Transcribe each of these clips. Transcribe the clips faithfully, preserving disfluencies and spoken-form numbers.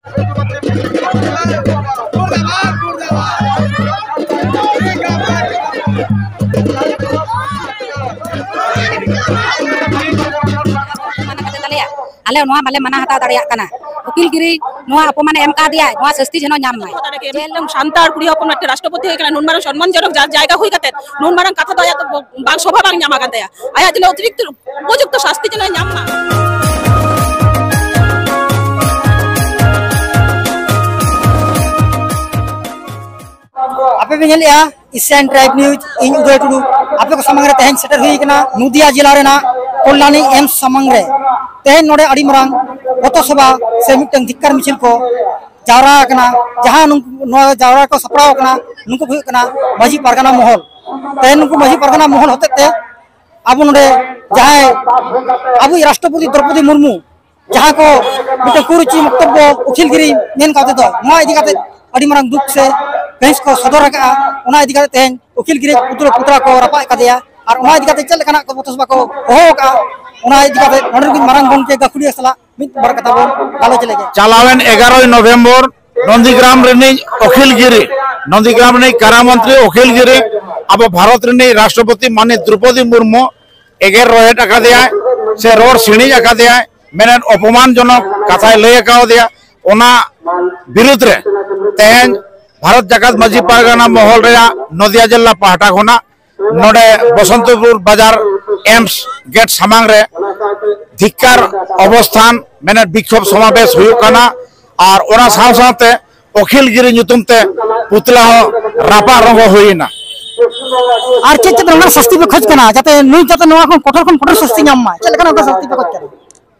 ᱟᱞᱮ ᱱᱚᱣᱟ ᱵᱟᱞᱮ ᱢᱟᱱᱟ ᱦᱟᱛᱟᱣ ᱫᱟᱲᱮᱭᱟᱜ ᱠᱟᱱᱟ᱾ ᱩᱠᱤᱞ ᱜᱤᱨᱤ ᱱᱚᱣᱟ ᱚᱯᱚᱢᱟᱱᱮ ᱮᱢ ᱠᱟᱫᱮᱭᱟᱭ, ᱱᱚᱣᱟ ᱥᱟᱹᱥᱛᱤ ᱡᱮᱱᱚ ᱧᱟᱢ ᱢᱟᱭ᱾ ᱡᱮ ᱢᱤᱫᱴᱟᱝ ᱥᱟᱱᱛᱟᱲ ᱠᱩᱲᱤ ᱦᱚᱯᱚᱱ ᱢᱤᱫᱴᱟᱝ ᱨᱟᱥᱴᱨᱚᱯᱚᱛᱤ ᱦᱩᱭ ᱠᱟᱱᱟ, ᱱᱩᱱ ᱢᱟᱨᱟᱝ ᱥᱚᱱᱢᱟᱱᱡᱚᱱᱚᱠ ᱡᱟᱭᱜᱟ ᱦᱩᱭ ᱠᱟᱛᱮ ᱱᱩᱱ ᱢᱟᱨᱟᱝ ᱠᱟᱛᱷᱟ ᱫᱚ ᱟᱭᱟᱜ ᱫᱚ ᱵᱟᱝ, ᱥᱚᱵᱷᱟ ᱵᱟᱝ ᱧᱟᱢ ᱟᱠᱟᱱ ᱛᱟᱭᱟ᱾ ᱟᱭᱟᱜ ᱡᱮᱱᱚ ᱚᱛᱤᱨᱤᱠᱛᱚ ᱩᱯᱚᱡᱩᱠᱛᱚ ᱥᱟᱥᱛᱤ ᱡᱮᱱᱚ ᱧᱟᱢ ᱢᱟ᱾ ᱟᱯᱮ ᱯᱮ ᱧᱮᱞᱮᱜᱼᱟ ᱮᱥᱤᱭᱟᱱ ᱴᱨᱟᱭᱤᱵᱽ ᱱᱤᱭᱩᱡᱽ, ᱤᱧ ᱩᱫᱚᱭ ᱴᱩᱰᱩ᱾ ᱟᱯᱮ ᱠᱚ ᱥᱟᱢᱟᱝ ᱨᱮ ᱛᱮᱦᱮᱧ ᱥᱮᱴᱮᱨ ᱦᱩᱭ ᱟᱠᱟᱱᱟ ᱱᱚᱫᱤᱭᱟ ᱡᱮᱞᱟ ᱨᱮᱱᱟᱜ ᱠᱚᱞᱞᱟᱱᱤ ᱮᱢᱥ ᱥᱟᱢᱟᱝ ᱨᱮ᱾ ᱛᱮᱦᱮᱧ ᱱᱚᱰᱮ ᱟᱹᱰᱤ ᱢᱟᱨᱟᱝ ᱯᱚᱛᱷᱚ ᱥᱚᱵᱷᱟ ᱥᱮ ᱢᱤᱫᱴᱟᱝ ᱫᱷᱤᱠᱠᱟᱨ ᱢᱤᱪᱷᱤᱞ ᱠᱚ ᱡᱟᱣᱨᱟ ᱟᱠᱟᱱᱟ᱾ ᱡᱟᱦᱟᱸ ᱱᱩᱠᱩ, ᱱᱚᱣᱟ ᱡᱟᱣᱨᱟ ᱠᱚ ᱥᱟᱯᱲᱟᱣ ᱟᱠᱟᱱᱟ, ᱱᱩᱠᱩ ᱠᱚ ᱦᱩᱭᱩᱜ ᱠᱟᱱᱟ ᱢᱟᱹᱡᱷᱤ ᱯᱟᱨᱜᱟᱱᱟ ᱢᱚᱦᱚᱞ᱾ ᱛᱮᱦᱮᱧ ᱱᱩᱠᱩ ᱢᱟᱹᱡᱷᱤ ᱯᱟᱨᱜᱟᱱᱟ ᱢᱚᱦᱚᱞ ᱦᱚᱛᱮᱡ ᱛᱮ ᱟᱵᱚ ᱱᱚᱰᱮ ᱡᱟᱦᱟᱸᱭ ᱟᱵᱚᱭᱤᱡ ᱨᱟᱥᱴᱨᱚᱯᱚᱛᱤ ᱫᱨᱚᱯᱚᱫᱤ ᱢᱩᱨᱢᱩ ᱡᱟᱦᱟᱸ ᱠᱚ ᱢᱤᱫᱴᱟᱝ ᱠᱩᱨᱩᱪᱤ ᱢᱚᱠᱛᱚᱵᱵᱚ ᱩᱠᱤᱞ ᱜᱤᱨᱤ ᱢᱮᱱ ᱠᱟᱛᱮ ᱫᱚ ᱱᱚᱣᱟ ᱤᱫᱤ ᱠᱟᱛᱮ ᱟᱹᱰᱤ ᱢᱟᱨᱟᱝ ᱫᱩᱠ ᱥᱮ ᱠᱟᱹᱦᱤᱥ ᱠᱚ ᱥᱚᱫᱚᱨ ᱟᱠᱟᱫᱼᱟ᱾ ᱚᱱᱟ ᱤᱫᱤ ᱠᱟᱛᱮ ᱛᱮᱦᱮᱧ ᱩᱠᱤᱞ ᱜᱤᱨᱤ ᱯᱩᱛᱲᱟᱹ ᱯᱩᱛᱲᱟ ᱠᱚ ᱨᱟᱯᱟᱜ ᱟᱠᱟᱫᱮᱭᱟ᱾ ᱟᱨ ᱚᱱᱟ ᱤᱫᱤ ᱠᱟᱛᱮ ᱪᱮᱫ ᱞᱮᱠᱟᱱᱟᱜ ᱠᱚ ᱯᱚᱛᱷᱚ ᱥᱚᱵᱷᱟ ᱠᱚ ᱦᱚᱦᱚ ᱟᱠᱟᱫᱼᱟ, ᱚᱱᱟ ᱤᱫᱤ ᱠᱟᱛᱮ ᱱᱚᱰᱮ ᱨᱮᱱ ᱢᱟᱨᱟᱝ ᱜᱚᱢᱠᱮ ᱜᱟᱹᱠᱷᱩᱲᱤᱭᱟᱹ ᱥᱟᱞᱟᱜ ᱢᱤᱫ ᱵᱟᱨ ᱠᱟᱛᱷᱟ ᱵᱚᱱ ᱜᱟᱞᱚᱪ ᱞᱮᱜᱮ᱾ ᱪᱟᱞᱟᱣᱮᱱ ᱮᱜᱟᱨᱚᱭ ᱱᱚᱵᱷᱮᱢᱵᱚᱨ ᱱᱚᱱᱫᱤᱜᱨᱟᱢ ᱨᱤᱱᱤᱡ ᱩᱠᱤᱞ ᱜᱤᱨᱤ, ᱱᱚᱱᱫᱤᱜᱨᱟᱢ ᱨᱤᱱᱤᱡ ᱠᱟᱨᱟ ᱢᱚᱱᱛᱨᱤ ᱩᱠᱤᱞ ᱜᱤᱨᱤ ᱟᱵᱚ ᱵᱷᱟᱨᱚᱛ ᱨᱤᱱᱤᱡ ᱨᱟᱥᱴᱨᱚᱯᱚᱛᱤ ᱢᱟᱱᱱᱤᱛ ᱫᱨᱚᱯᱚᱫᱤ ᱢᱩᱨᱢᱩ ᱮᱜᱮᱨ ᱨᱚᱦᱮᱫ ᱟᱠᱟᱫᱮᱭᱟᱭ ᱥᱮ ᱨᱚᱲ ᱥᱤᱬᱤᱡ ᱟᱠᱟᱫᱮᱭᱟᱭ, ᱢᱮᱱᱮᱫ ᱚᱯᱚᱢᱟᱱᱡᱚᱱᱚᱠ ᱠᱟᱛᱷᱟᱭ ᱞᱟᱹᱭ ᱟᱠᱟᱣᱫᱮᱭᱟ᱾ ᱚᱱᱟ ᱵᱤᱨᱩᱫᱽ ᱨᱮ ᱛᱮᱦᱮᱧ ᱵᱷᱟᱨᱚᱛ ᱡᱟᱠᱟᱛ ᱢᱟᱹᱡᱷᱤ ᱯᱟᱨᱜᱟᱱᱟ ᱢᱚᱦᱚᱞ ᱨᱮᱭᱟᱜ ᱱᱚᱫᱤᱭᱟ ᱡᱮᱞᱟ ᱯᱟᱦᱴᱟ ᱠᱷᱚᱱᱟᱜ ᱱᱚᱰᱮ ᱵᱚᱥᱚᱱᱛᱚᱯᱩᱨ ᱵᱟᱡᱟᱨ ᱮᱢᱥ ᱜᱮᱴ ᱥᱟᱢᱟᱝ ᱨᱮ ᱫᱷᱤᱠᱠᱟᱨ ᱚᱵᱚᱥᱛᱷᱟᱱ, ᱢᱮᱱᱮᱫ ᱵᱤᱠᱠᱷᱳᱵ ᱥᱚᱢᱟᱵᱮᱥ ᱦᱩᱭᱩᱜ ᱠᱟᱱᱟ᱾ ᱟᱨ ᱚᱱᱟ ᱥᱟᱶ ᱥᱟᱶᱛᱮ ᱩᱠᱤᱞ ᱜᱤᱨᱤ ᱧᱩᱛᱩᱢ ᱛᱮ ᱯᱩᱛᱞᱟ ᱦᱚᱸ ᱨᱟᱯᱟᱜ ᱨᱚᱝᱜᱚ ᱦᱩᱭᱮᱱᱟ᱾ ᱟᱨ ᱪᱮᱫ ᱪᱮᱫ ᱨᱮᱱᱟᱜ ᱥᱟᱥᱛᱤ ᱯᱮ ᱠᱷᱚᱡᱽ ᱠᱟᱱᱟ, ᱡᱟᱛᱮ ᱱᱩᱭ ᱡᱟᱛᱮ ᱱᱚᱣᱟ ᱠᱷᱚᱱ ᱠᱚᱴᱷᱳᱨ ᱠᱷᱚᱱ ᱠᱚᱴᱷᱳᱨ ᱥᱟᱥᱛᱤ ᱧᱟᱢ ᱢᱟ? ᱪᱮᱫ ᱞᱮᱠᱟᱱᱟᱜ ᱚᱱᱠᱟ ᱥᱟᱥᱛᱤ ᱯᱮ ᱠᱷᱚᱡᱽ ᱠᱟᱱᱟ?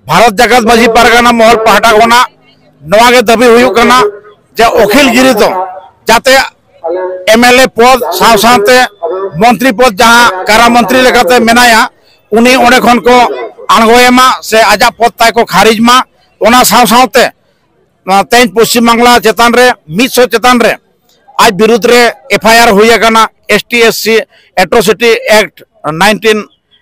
ᱵᱷᱟᱨᱚᱛ ᱡᱟᱠᱟᱛ ᱢᱟᱹᱡᱷᱤ ᱯᱟᱨᱜᱟᱱᱟ ᱢᱚᱦᱚᱞ ᱯᱟᱦᱴᱟ ᱠᱷᱚᱱᱟᱜ ᱱᱚᱣᱟ ᱜᱮ ᱫᱟᱹᱵᱤ ᱦᱩᱭᱩᱜ ᱠᱟᱱᱟ ᱡᱮ ᱩᱠᱤᱞ ᱜᱤᱨᱤ ᱫᱚ ᱡᱟᱛᱮ ᱮᱢ ᱮᱞ ᱮ ᱯᱚᱫ ᱥᱟᱶ ᱥᱟᱶᱛᱮ ᱢᱚᱱᱛᱨᱤ ᱯᱚᱫ, ᱡᱟᱦᱟᱸ ᱠᱟᱨᱟ ᱢᱚᱱᱛᱨᱤ ᱞᱮᱠᱟᱛᱮ ᱢᱮᱱᱟᱭᱟ, ᱩᱱᱤ ᱚᱸᱰᱮ ᱠᱷᱚᱱ ᱠᱚ ᱟᱬᱜᱚᱭᱮ ᱢᱟ ᱥᱮ ᱟᱡᱟᱜ ᱯᱚᱫ ᱛᱟᱭ ᱠᱚ ᱠᱷᱟᱨᱤᱡ ᱢᱟ᱾ ᱚᱱᱟ ᱥᱟᱶ ᱥᱟᱶᱛᱮ ᱱᱚᱣᱟ ᱛᱮᱦᱮᱧ ᱯᱚᱥᱪᱤᱢ ᱵᱟᱝᱞᱟ ᱪᱮᱛᱟᱱ ᱨᱮ ᱢᱤᱫ ᱥᱚ ᱪᱮᱛᱟᱱ ᱨᱮ ᱟᱡ ᱵᱤᱨᱩᱫᱽ ᱨᱮ ᱮᱯᱷ ᱟᱭ ᱟᱨ ᱦᱩᱭ ᱟᱠᱟᱱᱟ, S T S C Atrocity Act nineteen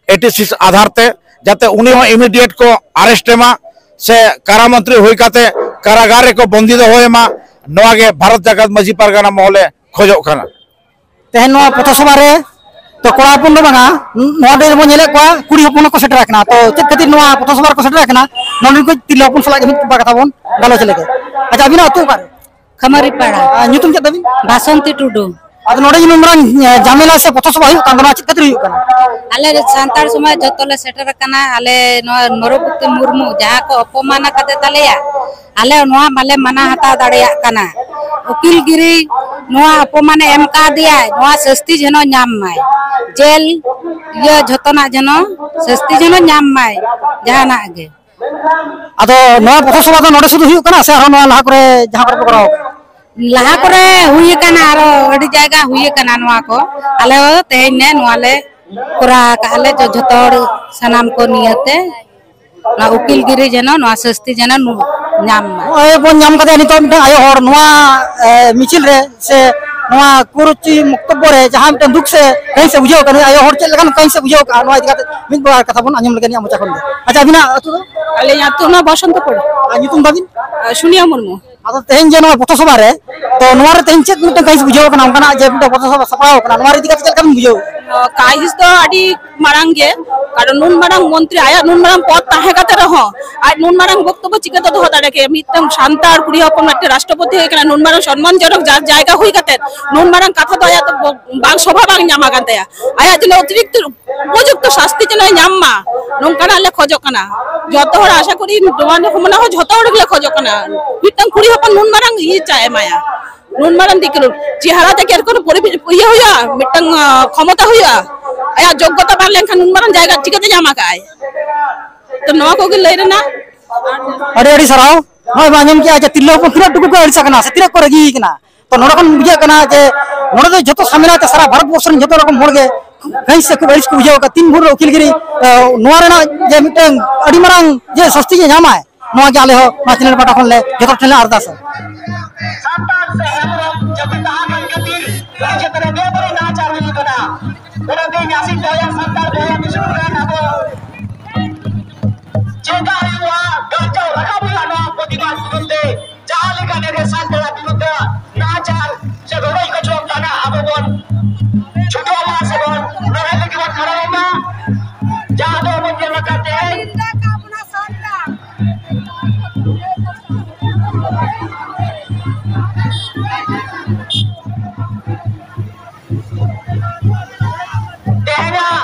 eighty six Aadhaar ᱛᱮ, ᱡᱟᱛᱮ ᱩᱱᱤ ᱦᱚᱸ ᱤᱢᱤᱰᱤᱭᱮᱴ ᱠᱚ ᱟᱨᱮᱥᱴ ᱮᱢᱟ ᱥᱮ ᱠᱟᱨᱟ ᱢᱚᱱᱛᱨᱤ ᱦᱩᱭ ᱠᱟᱛᱮ ᱠᱟᱨᱟᱜᱟᱨ ᱨᱮᱠᱚ ᱵᱚᱱᱫᱤ ᱫᱚᱦᱚᱭᱮ ᱢᱟ, ᱱᱚᱣᱟ ᱜᱮ ᱵᱷᱟᱨᱚᱛ ᱡᱟᱠᱟᱛ ᱢᱟᱹᱡᱷᱤ ᱯᱟᱨᱜᱟᱱᱟ ᱢᱚᱦᱚᱞᱮ ᱠᱷᱚᱡᱚᱜ ᱠᱟᱱᱟ᱾ ᱛᱮᱦᱮᱧ ᱱᱚᱣᱟ ᱯᱚᱛᱷᱚ ᱥᱚᱵᱷᱟ ᱨᱮ ᱛᱚ ᱠᱚᱲᱟ ᱦᱚᱯᱚᱱ ᱫᱚ ᱵᱟᱝᱟ, ᱱᱚᱣᱟ ᱰᱟᱹᱦᱤ ᱨᱮᱵᱚᱱ ᱧᱮᱞᱮᱫ ᱠᱚᱣᱟ ᱠᱩᱲᱤ ᱦᱚᱯᱚᱱ ᱦᱚᱸᱠᱚ ᱥᱮᱴᱮᱨ ᱟᱠᱟᱱᱟ᱾ ᱛᱚ ᱪᱮᱫ ᱠᱷᱟᱹᱛᱤᱨ ᱱᱚᱣᱟ ᱯᱚᱛᱷᱚ ᱥᱚᱵᱷᱟ ᱨᱮᱠᱚ ᱥᱮᱴᱮᱨ ᱟᱠᱟᱱᱟ, ᱱᱚᱰᱮ ᱠᱚ ᱛᱤᱨᱞᱟᱹ ᱦᱚᱯᱚᱱ ᱥᱟᱞᱟᱜ ᱜᱮ ᱢᱤᱫ ᱵᱟᱨ ᱠᱟᱛᱷᱟ ᱵᱚᱱ ᱜᱟᱞᱚᱪ ᱞᱮᱜᱮ᱾ ᱟᱪᱪᱷᱟ, ᱟᱹᱵᱤᱱᱟᱜ ᱟᱹᱛᱩ ᱚᱠᱟᱨᱮ? ᱠᱷᱟᱢᱟᱨᱤ ᱯᱟᱲᱟ᱾ ᱟᱨ ᱧᱩᱛᱩᱢ ᱪᱮᱫ ᱛᱟᱵᱤᱱ? ᱵᱟᱥᱚᱱᱛᱤ ᱴᱩᱰᱩ᱾ ᱟᱫᱚ ᱱᱚᱰᱮ ᱡᱮ ᱱᱩᱱ ᱢᱟᱨᱟᱝ, ᱮ, ᱡᱟᱢᱮᱞᱟ ᱥᱮ ᱯᱚᱛᱷᱚ ᱥᱚᱵᱷᱟ ᱦᱩᱭᱩᱜ ᱠᱟᱱ ᱫᱚ, ᱱᱚᱣᱟ ᱪᱮᱫ ᱠᱷᱟᱹᱛᱤᱨ ᱦᱩᱭᱩᱜ ᱠᱟᱱᱟ? ᱟᱞᱮ ᱥᱟᱱᱛᱟᱲ ᱥᱚᱢᱟᱡᱽ ᱡᱚᱛᱚ ᱞᱮ ᱥᱮᱴᱮᱨ ᱟᱠᱟᱱᱟ᱾ ᱟᱞᱮ ᱱᱚᱣᱟ ᱱᱚᱨᱚᱯᱚᱛᱤ ᱢᱩᱨᱢᱩ ᱡᱟᱦᱟᱸ ᱠᱚ ᱚᱯᱚᱢᱟᱱ ᱟᱠᱟᱫᱮ ᱛᱟᱞᱮᱭᱟ, ᱟᱞᱮ ᱱᱚᱣᱟ ᱵᱟᱞᱮ ᱢᱟᱱᱟ ᱦᱟᱛᱟᱣ ᱫᱟᱲᱮᱭᱟᱜ ᱠᱟᱱᱟ᱾ ᱩᱠᱤᱞ ᱜᱤᱨᱤ ᱱᱚᱣᱟ ᱚᱯᱚᱢᱟᱱᱮ ᱮᱢ ᱠᱟᱫᱮᱭᱟᱭ, ᱱᱚᱣᱟ ᱥᱟᱹᱥᱛᱤ ᱡᱮᱱᱚ ᱧᱟᱢ ᱢᱟᱭ, ᱡᱮᱞ ᱤᱭᱟᱹ ᱡᱷᱚᱛᱚᱱᱟᱜ ᱡᱮᱱᱚ ᱥᱟᱹᱥᱛᱤ ᱡᱮᱱᱚ ᱧᱟᱢ ᱢᱟᱭ ᱡᱟᱦᱟᱱᱟᱜ ᱜᱮ᱾ ᱟᱫᱚ ᱱᱚᱣᱟ ᱯᱚᱛᱷᱚ ᱥᱚᱵᱷᱟ ᱫᱚ ᱱᱚᱰᱮ ᱥᱩᱫᱷᱩ ᱦᱩᱭᱩᱜ ᱠᱟᱱᱟ ᱥᱮ ᱟᱨᱦᱚᱸ ᱱᱚᱣᱟ ᱞᱟᱦᱟ ᱠᱚᱨᱮ ᱡᱟᱦᱟᱸ ᱠᱚᱨᱮ ᱯᱮ ᱠᱚᱨᱟᱣ ᱟᱠᱟᱫᱟ? ᱞᱟᱦᱟ ᱠᱚᱨᱮ ᱦᱩᱭ ᱟᱠᱟᱱᱟ, ᱟᱨᱚ ᱟᱹᱰᱤ ᱡᱟᱭᱜᱟ ᱦᱩᱭ ᱟᱠᱟᱱᱟ ᱱᱚᱣᱟ ᱠᱚ᱾ ᱟᱞᱮ ᱦᱚᱸ ᱛᱮᱦᱮᱧ ᱱᱮ ᱱᱚᱣᱟ ᱞᱮ ᱠᱚᱨᱟᱣ ᱟᱠᱟᱫᱼᱟ ᱞᱮ ᱡᱚ-, ᱡᱷᱚᱛᱚ ᱦᱚᱲ ᱥᱟᱱᱟᱢ ᱠᱚ ᱱᱤᱭᱟᱹᱛᱮ᱾ ᱱᱚᱣᱟ ᱩᱠᱤᱞ ᱜᱤᱨᱤ ᱡᱮᱱᱚ ᱱᱚᱣᱟ ᱥᱟᱹᱥᱛᱤ ᱡᱮᱱᱚ ᱱᱩ-, ᱧᱟᱢ ᱢᱟ᱾ ᱱᱚᱜᱼᱚᱭ ᱵᱚᱱ ᱧᱟᱢ ᱠᱟᱫᱮᱭᱟ ᱱᱤᱛᱚᱜ ᱢᱤᱫᱴᱟᱝ ᱟᱭᱳ ᱦᱚᱲ ᱱᱚᱣᱟ, ᱮ, ᱢᱤᱪᱷᱤᱞ ᱨᱮ ᱥᱮ ᱱᱚᱣᱟ ᱠᱩᱨᱩᱪᱤ ᱢᱚᱠᱛᱚᱵᱵᱚ ᱨᱮ ᱡᱟᱦᱟᱸ ᱢᱤᱫᱴᱟᱝ ᱫᱩᱠ ᱥᱮ ᱠᱟᱹᱦᱤᱥ ᱮ ᱵᱩᱡᱷᱟᱹᱣ ᱠᱟᱱᱟ, ᱟᱭᱳ ᱦᱚᱲ ᱪᱮᱫ ᱞᱮᱠᱟᱱ ᱠᱟᱹᱦᱤᱥ ᱮ ᱵᱩᱡᱷᱟᱹᱣ ᱠᱟᱜᱼᱟ, ᱱᱚᱣᱟ ᱤᱫᱤ ᱠᱟᱛᱮ ᱢᱤᱫ ᱵᱟᱨ ᱠᱟᱛᱷᱟ ᱵᱚᱱ ᱟᱸᱡᱚᱢ ᱞᱮᱜᱮ ᱱᱤᱭᱟᱹ ᱢᱚᱪᱟ ᱠᱷᱚᱱ ᱜᱮ᱾ ᱟᱪᱪᱷᱟ, ᱟᱹᱵᱤᱱᱟᱜ ᱟᱹᱛᱩ ᱫᱚ? ᱟᱹᱞᱤᱧ ᱟᱹᱛᱩ ᱱᱚᱣᱟ ᱵᱚᱥᱚᱱᱛᱚᱯᱩᱨ᱾ ᱟᱨ ᱧᱩᱛᱩᱢ ᱛᱟᱵᱤᱱ? ᱟᱨ ᱥᱩᱱᱤᱭᱟ ᱢᱩᱨᱢᱩ᱾ ᱟᱫᱚ ᱛᱮᱦᱮᱧ ᱡᱮ ᱱᱚᱣᱟ ᱯᱚᱛᱷᱚ ᱥᱚᱵᱷᱟ ᱨᱮ, ᱛᱚ ᱱᱚᱣᱟ ᱨᱮ ᱛᱮᱦᱮᱧ ᱪᱮᱫ ᱢᱤᱫᱴᱟᱝ ᱠᱟᱹᱦᱤᱥ ᱵᱩᱡᱷᱟᱹᱣ ᱠᱟᱱᱟ ᱚᱱᱠᱟᱱᱟᱜ ᱡᱮ ᱢᱤᱫᱴᱟᱝ ᱯᱚᱛᱷᱚ ᱥᱚᱵᱷᱟ ᱥᱟᱯᱲᱟᱣ ᱠᱟᱱᱟ, ᱱᱚᱣᱟ ᱨᱮ ᱤᱫᱤ ᱠᱟᱛᱮ ᱪᱮᱫ ᱞᱮᱠᱟ ᱵᱤᱱ ᱵᱩᱡᱷᱟᱹᱣ? ᱟᱸ, ᱠᱟᱹᱦᱤᱥ ᱫᱚ ᱟᱹᱰᱤ ᱢᱟᱨᱟᱝ ᱜᱮ, ᱠᱟᱨᱚᱱ ᱱᱩᱱ ᱢᱟᱨᱟᱝ ᱢᱚᱱᱛᱨᱤ ᱟᱭᱟᱜ ᱱᱩᱱ ᱢᱟᱨᱟᱝ ᱯᱚᱫ ᱛᱟᱦᱮᱸ ᱠᱟᱛᱮ ᱨᱮᱦᱚᱸ ᱟᱡ ᱱᱩᱱ ᱢᱟᱨᱟᱝ ᱵᱚᱠᱛᱚᱵᱵᱚ ᱪᱤᱠᱟᱹᱛᱮ ᱫᱚᱦᱚ ᱫᱟᱲᱮ ᱠᱮᱭᱟ? ᱢᱤᱫᱴᱟᱝ ᱥᱟᱱᱛᱟᱲ ᱠᱩᱲᱤ ᱦᱚᱯᱚᱱ ᱢᱤᱫᱴᱟᱝ ᱨᱟᱥᱴᱨᱚᱯᱚᱛᱤ ᱦᱩᱭ ᱠᱟᱱᱟ, ᱱᱩᱱ ᱢᱟᱨᱟᱝ ᱥᱚᱱᱢᱟᱱ ᱡᱚᱱᱚᱠ ᱡᱟ-, ᱡᱟᱭᱜᱟ ᱦᱩᱭ ᱠᱟᱛᱮ ᱱᱩᱱ ᱢᱟᱨᱟᱝ ᱠᱟᱛᱷᱟ ᱫᱚ ᱟᱭᱟᱜ ᱫᱚ ᱵᱚ-, ᱵᱟᱝ ᱥᱚᱵᱷᱟ ᱵᱟᱝ ᱧᱟᱢ ᱟᱠᱟᱱ ᱛᱟᱭᱟ᱾ ᱟᱭᱟᱜ ᱡᱮᱱᱚ ᱚᱛᱤᱨᱤᱠᱛᱚ ᱩᱯᱚᱡᱩᱠᱛᱚ ᱥᱟᱥᱛᱤ ᱡᱮᱱᱚ ᱧᱟᱢ ᱢᱟ, ᱱᱚᱝᱠᱟᱱᱟᱜ ᱞᱮ ᱠᱷᱚᱡᱚᱜ ᱠᱟᱱᱟ᱾ ᱡᱚᱛᱚ ᱦᱚᱲ ᱟᱥᱟ ᱠᱚᱨᱤ ᱱᱚᱣᱟ ᱡᱚᱠᱷᱚᱱ ᱦᱚᱸ ᱡᱚᱛᱚ ᱦᱚᱲ ᱜᱮᱞᱮ ᱠᱷᱚᱡᱚᱜ ᱠᱟᱱᱟ, ᱢᱤᱫᱴᱟᱝ ᱠᱩᱲᱤ ᱦᱚᱯᱚᱱ ᱱᱩᱱ ᱢᱟᱨᱟᱝ ᱤᱭᱟᱹ ᱪᱟ ᱮᱢᱟᱭᱟ, ᱱᱩᱱ ᱢᱟᱨᱟᱝ ᱫᱤᱠ ᱨᱩᱯ ᱪᱮᱦᱟᱨᱟ ᱛᱮ ᱠᱮᱨ ᱠᱳᱱᱳ ᱯᱚᱨᱤ-, ᱤᱭᱟᱹ ᱦᱩᱭᱩᱜᱼᱟ, ᱢᱤᱫᱴᱟᱝ, ᱟᱸ, ᱠᱷᱚᱢᱚᱛᱟ ᱦᱩᱭᱩᱜᱼᱟ᱾ ᱟᱭᱟᱜ ᱡᱳᱜᱽᱜᱚᱛᱟ ᱵᱟᱝ ᱞᱮᱱᱠᱷᱟᱱ ᱱᱩᱱ ᱢᱟᱨᱟᱝ ᱡᱟᱭᱜᱟ ᱪᱤᱠᱟᱹᱛᱮ ᱧᱟᱢ ᱟᱠᱟᱫ ᱟᱭ? ᱛᱚ ᱱᱚᱣᱟ ᱠᱚᱜᱮ ᱞᱟᱹᱭ ᱨᱮᱱᱟᱜ᱾ ᱟᱹᱰᱤ ᱟᱹᱰᱤ ᱥᱟᱨᱦᱟᱣ᱾ ᱱᱚᱜᱼᱚᱭ ᱵᱚᱱ ᱟᱸᱡᱚᱢ ᱠᱮᱜᱼᱟ ᱡᱮ ᱛᱤᱨᱞᱟᱹ ᱦᱚᱯᱚᱱ ᱛᱤᱱᱟᱹᱜ ᱴᱩᱠᱩ ᱠᱚ ᱟᱹᱲᱤᱥ ᱟᱠᱟᱱᱟ ᱥᱮ ᱛᱤᱱᱟᱹᱜ ᱠᱚ ᱨᱟᱹᱜᱤ ᱟᱠᱟᱱᱟ᱾ ᱛᱚ ᱱᱚᱰᱮ ᱠᱷᱚᱱ ᱵᱩᱡᱷᱟᱹᱜ ᱠᱟᱱᱟ ᱡᱮ ᱱᱚᱰᱮ ᱫᱚ ᱡᱷᱚᱛᱚ ᱥᱟᱢᱮᱞᱟᱭ ᱛᱮ ᱥᱟᱨᱟ ᱵᱷᱟᱨᱚᱛ ᱵᱚᱨᱥᱚ ᱨᱮᱱ ᱡᱷᱚᱛᱚ ᱨᱚᱠᱚᱢ ᱦᱚᱲ ᱜᱮ ᱠᱟᱹᱦᱤᱥ ᱥᱮ ᱠᱷᱩᱵ ᱟᱹᱲᱤᱥ ᱠᱚ ᱵᱩᱡᱷᱟᱹᱣ ᱟᱠᱟᱫ᱾ ᱛᱤᱱ ᱵᱷᱳᱨ ᱨᱮ ᱩᱠᱤᱞ ᱜᱤᱨᱤ, ᱮ, ᱱᱚᱣᱟ ᱨᱮᱱᱟᱜ ᱡᱮ ᱢᱤᱫᱴᱟᱝ ᱟᱹᱰᱤ ᱢᱟᱨᱟᱝ ᱡᱮ ᱥᱟᱹᱥᱛᱤ ᱡᱮ ᱧᱟᱢᱟᱭ, ᱱᱚᱣᱟ ᱜᱮ ᱟᱞᱮ ᱦᱚᱸ ᱱᱚᱣᱟ ᱪᱮᱱᱮᱞ ᱯᱟᱦᱴᱟ ᱠᱷᱚᱱ ᱞᱮ ᱡᱚᱛᱚ ᱴᱷᱮᱱ ᱞᱮ ᱟᱨᱫᱟᱥᱟ᱾ ᱥᱟᱱᱛᱟᱲ ᱥᱮ ᱦᱮᱢᱵᱨᱚᱢ ᱡᱟᱹᱛᱤ ᱛᱟᱦᱮᱸ ᱠᱟᱱ ᱠᱷᱟᱹᱛᱤᱨ ᱩᱱᱤ ᱪᱮᱛᱟᱱ ᱨᱮ ᱵᱮᱵᱟᱹᱲᱤᱡ ᱱᱟᱦᱟᱪᱟᱨ ᱦᱩᱭ ᱟᱠᱟᱱᱟ᱾ ᱚᱱᱟᱛᱮ ᱤᱧ ᱟᱥᱤᱥ ᱫᱚᱦᱚᱭᱟ ᱥᱟᱱᱛᱟᱲ ᱵᱚᱭᱦᱟ ᱢᱤᱥᱨᱟ ᱨᱮᱱ ᱟᱵᱚ ᱪᱮᱸᱜᱷᱟ ᱦᱩᱭᱩᱜᱼᱟ, ᱜᱟᱨᱡᱟᱣ ᱨᱟᱠᱟᱵ ᱦᱩᱭᱩᱜᱼᱟ ᱱᱚᱣᱟ ᱯᱨᱚᱛᱤᱵᱟᱫ ᱵᱤᱨᱩᱫᱷ ᱛᱮ᱾ ᱞᱮᱠᱟᱱ ᱮᱲᱮ ᱥᱟᱱᱛᱟᱲᱟᱜ ᱵᱤᱨᱩᱫᱷ ᱨᱮ ᱱᱟᱦᱟᱪᱟᱨ ᱥᱮ ᱨᱚᱰᱚᱡ ᱠᱚᱪᱞᱚᱱ ᱠᱟᱱᱟ, ᱟᱵᱚ ᱵᱚᱱ ᱪᱷᱩᱴᱟᱹᱣ ᱢᱟ ᱥᱮ ᱵᱚᱱ ᱞᱟᱹᱲᱦᱟᱹᱭ ᱞᱟᱹᱜᱤᱫ ᱵᱚᱱ ᱠᱷᱟᱲᱟᱣ ᱢᱟ᱾ ᱡᱟᱦᱟᱸ ᱫᱚ ᱵᱚᱱ ᱧᱮᱞ ᱟᱠᱟᱫ ᱛᱮᱦᱮᱧ᱾ ᱛᱮᱦᱮᱧᱟᱜ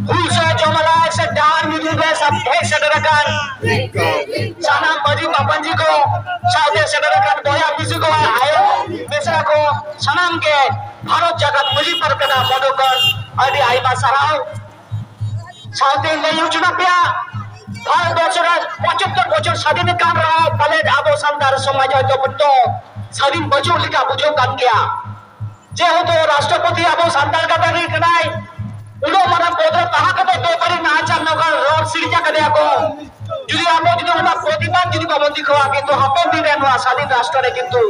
ᱦᱩᱞ ᱥᱟᱹᱭ ᱡᱚᱢᱟᱞᱟᱭ ᱥᱮ ᱰᱟᱦᱟᱨ ᱧᱩᱛᱩᱢ ᱨᱮ ᱥᱟᱵ ᱦᱮᱡ ᱥᱮᱴᱮᱨ ᱟᱠᱟᱱ ᱥᱟᱱᱟᱢ ᱢᱟᱹᱡᱷᱤ ᱢᱟᱯᱟᱧᱡᱤ ᱠᱚ, ᱥᱟᱶᱛᱮ ᱥᱮᱴᱮᱨ ᱟᱠᱟᱱ ᱵᱚᱭᱦᱟ ᱢᱤᱥᱤ ᱠᱚ, ᱟᱭᱳ ᱢᱤᱥᱨᱟ ᱠᱚ, ᱥᱟᱱᱟᱢ ᱜᱮ ᱵᱷᱟᱨᱚᱛ ᱡᱟᱠᱟᱛ ᱢᱟᱹᱡᱷᱤ ᱯᱟᱨᱜᱟᱱᱟ ᱯᱟᱦᱴᱟ ᱠᱷᱚᱱ ᱟᱹᱰᱤ ᱟᱭᱢᱟ ᱥᱟᱨᱦᱟᱣ᱾ ᱥᱟᱶᱛᱮ ᱞᱟᱹᱭ ᱦᱚᱪᱚ ᱟᱯᱮᱭᱟ, ᱵᱷᱟᱨᱚᱛ ᱵᱚᱨᱥᱚ ᱨᱮ ᱯᱚᱸᱪᱟᱛᱛᱚᱨ ᱵᱚᱪᱷᱚᱨ ᱥᱟᱹᱫᱷᱤᱱ ᱟᱠᱟᱱ ᱨᱮᱦᱚᱸ ᱯᱟᱞᱮᱫ ᱟᱵᱚ ᱥᱟᱱᱛᱟᱲ ᱥᱚᱢᱟᱡᱽ ᱦᱚᱭᱛᱳ ᱱᱤᱛᱚᱜ ᱥᱟᱹᱫᱷᱤᱱ ᱵᱟᱹᱪᱩᱜ ᱞᱮᱠᱟ ᱵᱩᱡᱷᱟᱹᱜ ᱠᱟᱱ ᱜᱮᱭᱟ᱾ ᱡᱮᱦᱮᱛᱩ ᱨᱟᱥᱴᱨᱚᱯᱚᱛᱤ ᱟᱵᱚ ᱥᱟᱱᱛᱟᱲ ᱜᱟᱛᱟᱠ ᱨᱤᱱᱤᱡ ᱠᱟᱱᱟᱭ, ᱩᱱᱟᱹᱜ ᱢᱟᱨᱟᱝ ᱯᱚᱫᱽ ᱨᱮ ᱛᱟᱦᱮᱸ ᱠᱟᱛᱮ ᱵᱮᱯᱟᱨᱤ ᱱᱟᱦᱟᱪᱟᱨ ᱱᱚᱝᱠᱟ ᱨᱚᱲ ᱥᱤᱨᱡᱟ ᱠᱟᱫᱮᱭᱟ ᱠᱚ᱾ ᱡᱩᱫᱤ ᱟᱵᱚ ᱡᱩᱫᱤ ᱚᱱᱟ ᱯᱨᱚᱛᱤᱵᱟᱫ ᱡᱩᱫᱤ ᱵᱟᱵᱚᱱ ᱫᱮᱠᱷᱟᱣᱟ, ᱠᱤᱱᱛᱩ ᱦᱟᱯᱮᱱ ᱫᱤᱱ ᱨᱮ ᱱᱚᱣᱟ ᱥᱟᱹᱫᱷᱤᱱ ᱨᱟᱥᱴᱨᱚ ᱨᱮ ᱠᱤᱱᱛᱩ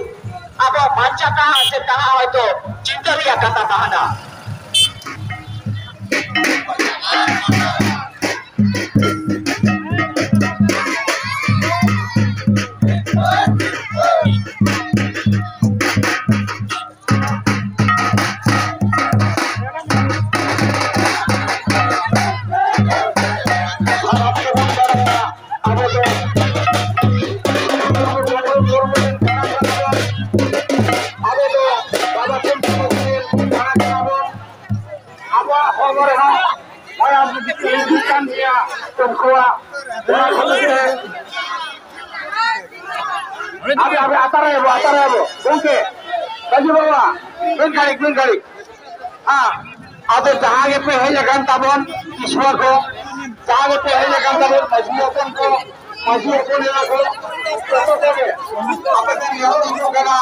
ᱟᱵᱚ ᱵᱟᱧᱪᱟᱣ ᱛᱟᱦᱮᱸ ᱥᱮ ᱛᱟᱦᱮᱸ ᱦᱚᱭᱛᱳ ᱪᱤᱱᱛᱟᱹ ᱨᱮᱭᱟᱜ ᱠᱟᱛᱷᱟ ᱛᱟᱦᱮᱱᱟ᱾ ᱟᱵᱚᱣᱟᱜ ᱦᱚᱲᱢᱚ ᱨᱮᱦᱚᱸ ᱢᱟᱭᱟᱢ ᱦᱤᱡᱩᱜ ᱠᱟᱱ ᱜᱮᱭᱟ᱾ ᱩᱱᱠᱩᱣᱟᱜ ᱚᱱᱟ ᱠᱷᱟᱹᱛᱤᱨ ᱛᱮ ᱟᱵᱮ, ᱟᱵᱮ, ᱟᱛᱟᱨᱟᱭᱟᱵᱚ, ᱟᱛᱟᱨᱟᱭᱟᱵᱚ᱾ ᱜᱚᱢᱠᱮ, ᱢᱟᱹᱡᱷᱤ ᱵᱟᱵᱟ, ᱢᱤᱫ ᱜᱷᱟᱹᱲᱤᱡ, ᱢᱤᱫ ᱜᱷᱟᱹᱲᱤᱡ᱾ ᱦᱮᱸ, ᱟᱫᱚ ᱡᱟᱦᱟᱸ ᱜᱮᱯᱮ ᱦᱮᱡ ᱟᱠᱟᱱ ᱛᱟᱵᱚᱱ, ᱤᱥᱩᱣᱟᱹ ᱠᱚ, ᱡᱟᱦᱟᱸ ᱜᱮᱯᱮ ᱦᱮᱡ ᱟᱠᱟᱱ ᱛᱟᱵᱚᱱ, ᱢᱟᱹᱡᱷᱤ ᱦᱚᱯᱚᱱ ᱠᱚ, ᱢᱟᱹᱡᱷᱤ ᱦᱚᱯᱚᱱ ᱮᱨᱟ ᱠᱚ, ᱡᱚᱛᱚ ᱠᱚᱜᱮ ᱟᱯᱮ ᱴᱷᱮᱱ ᱱᱮᱦᱚᱨ ᱦᱩᱭᱩᱜ ᱠᱟᱱᱟ᱾